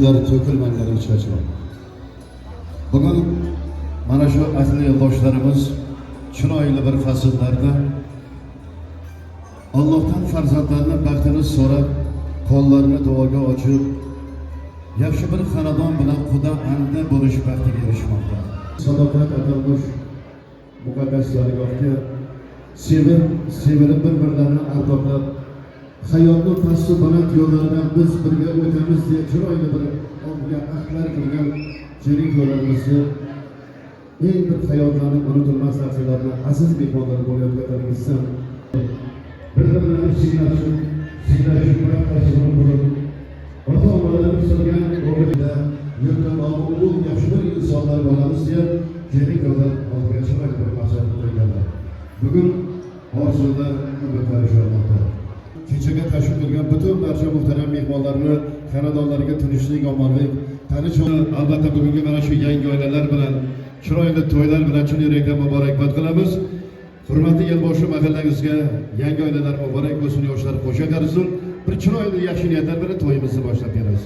To'kilmanglar hech qachon. Bugun mana shu ahli yo'ldoshlarimiz chiroyli bir fasllarda Allohdan farzandlarini baxtini so'rab, qo'llarini duoga ochib, yaxshi bir xonadon bilan quda anda bo'lish baxtiga erishmoqda. Sadoqat atalmish muqaddas dargohga sevib, sevilib bir-birlarini ardoqlab, hayotni pastu baland yo'llaridan biz birga o'tamiz deya chiroyli bir oldiga ahdlar qilgan sheriklarimizni eng bir hayotlarning unutilmas lahzalarini aziz mehmonlar bo'layotganlaringizdan bir-birlarini siynashib, siynashib, tasvir qurib, ota onalarimiz solgan o'g'lida yurtda nomi ulug' yaxshi bir insonlar bo'lamiz deya sheriklar oldiga chiroyli bir maqsadni qo'yganlar. Bugun orzular albatta olmoqda. Kechaga tashrif buyurgan butun barcha muhtaram mehmonlarni xonadonlariga tinchlik, omonlik, tanish. Albatta, bugungi mana shu yangi oilalar bilan, chiroyli to'ylar bilan chin yurakdan muborakbod qilamiz. Hurmatli elboshi, mahallangizga yangi oilalar muborak bo'lsin, yoshlar qo'sha qarisin. Bir chiroyli yaxshi niyatlar bilan to'yimizni boshlab beramiz.